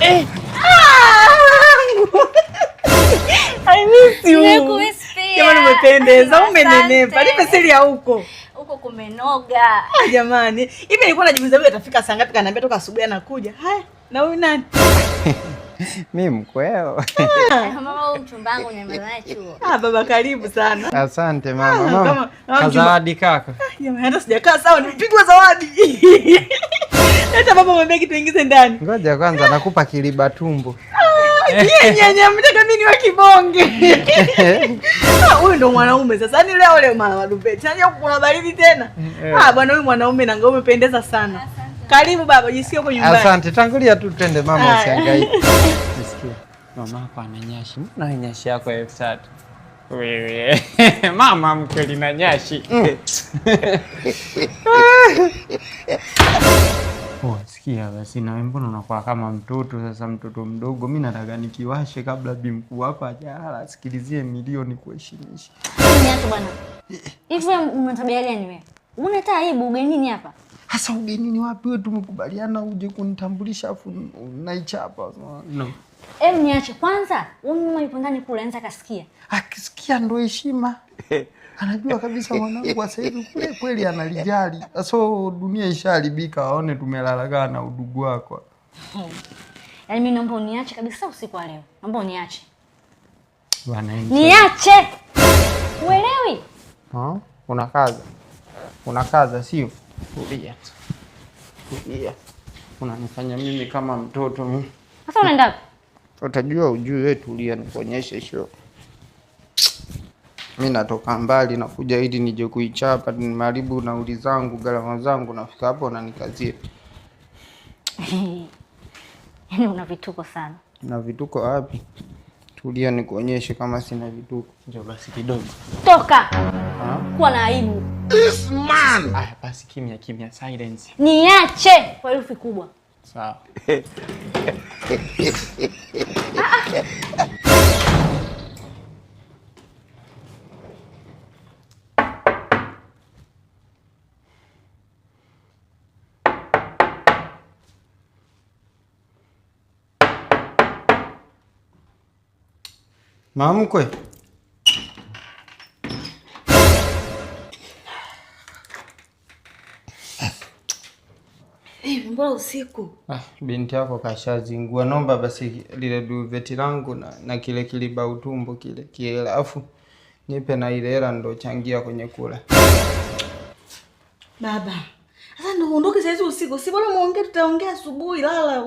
Eh. I miss you. Nimekumiss pia. Jamani umependeza, umenenepa. Asante. Nipe siri ya huko. Huko kumenoga. Ah, jamani. Hivi nilikuwa najiuliza huyu atafika saa ngapi, kaniambia toka asubuhi anakuja. Haya, na huyu nani? Mi mkweo. Mama, huyu mchumba wangu nimemaliza chuo. Ah, baba karibu sana. Asante mama. Ah, Mama, kama kazawadi kaka. Jamani, hata sijakaa sawa, nimepigwa zawadi. Hata baba mwambie kitu ingize ndani. Ngoja kwanza nakupa kiliba tumbo. Nyenye mtaka mimi niwe kibonge. Ah, huyu ndo mwanaume sasa. Yaani leo leo mama Dubeti. Yaani huku kuna baridi tena. Ah, bwana huyu mwanaume na ngome umependeza sana. Karibu baba, jisikie huko nyumbani. Asante, tangulia tu twende mama, Haya. usihangaike. Nisikie. Mama yako ana nyashi. Mbona nyashi yako 3,000? Wewe. Mama mkwe lina nyashi. Oh, sikia basi na wewe mbona unakuwa kama mtoto sasa, mtoto mdogo. Mimi nataka nikiwashe kabla bi mkuu wako hajalala, asikilizie milio nikuheshimishe. Niache bwana. Hivi wewe una tabia gani wewe? Una hata aibu ugenini hapa? Sasa ugenini wapi wewe? Tumekubaliana uje kunitambulisha afu unaichapa. No. Em, niache kwanza. Huyu mama yupo ndani kule, anaweza kasikia. Akisikia ndo heshima. Anajua kabisa mwanangu sasa hivi kule kweli analijali. So dunia ishaharibika, waone tumelalagana na udugu wako. Yaani mimi naomba uniache kabisa usiku wa leo. Naomba uniache. Bwana, Niache. Uelewi? Ha? Unakaza. Unakaza sio? Tulia. Tulia. Unanifanya mimi kama mtoto mimi. Sasa unaenda wapi? Utajua ujui wewe, tulia nikuonyeshe show. Mimi natoka mbali nakuja ili nije kuichapa, nimeharibu nauli zangu, gharama zangu, nafika hapo unanikazia. Yaani una vituko sana. Na vituko wapi? Tulia nikuonyeshe kama sina vituko. Njoo basi kidogo. Toka. Kuwa na aibu. This man. Aya basi kimya kimya, silence. Niache kwa herufi kubwa. Sawa. Mamkwe. Mbona usiku? Ah, binti yako kashazingua. Naomba basi lile duveti langu na kile kiliba utumbo kile kile, alafu nipe na ile hela ndo changia kwenye kula. Baba. Sasa ndio uondoke saa hizi usiku. Si bora muongee, tutaongea asubuhi. Lala.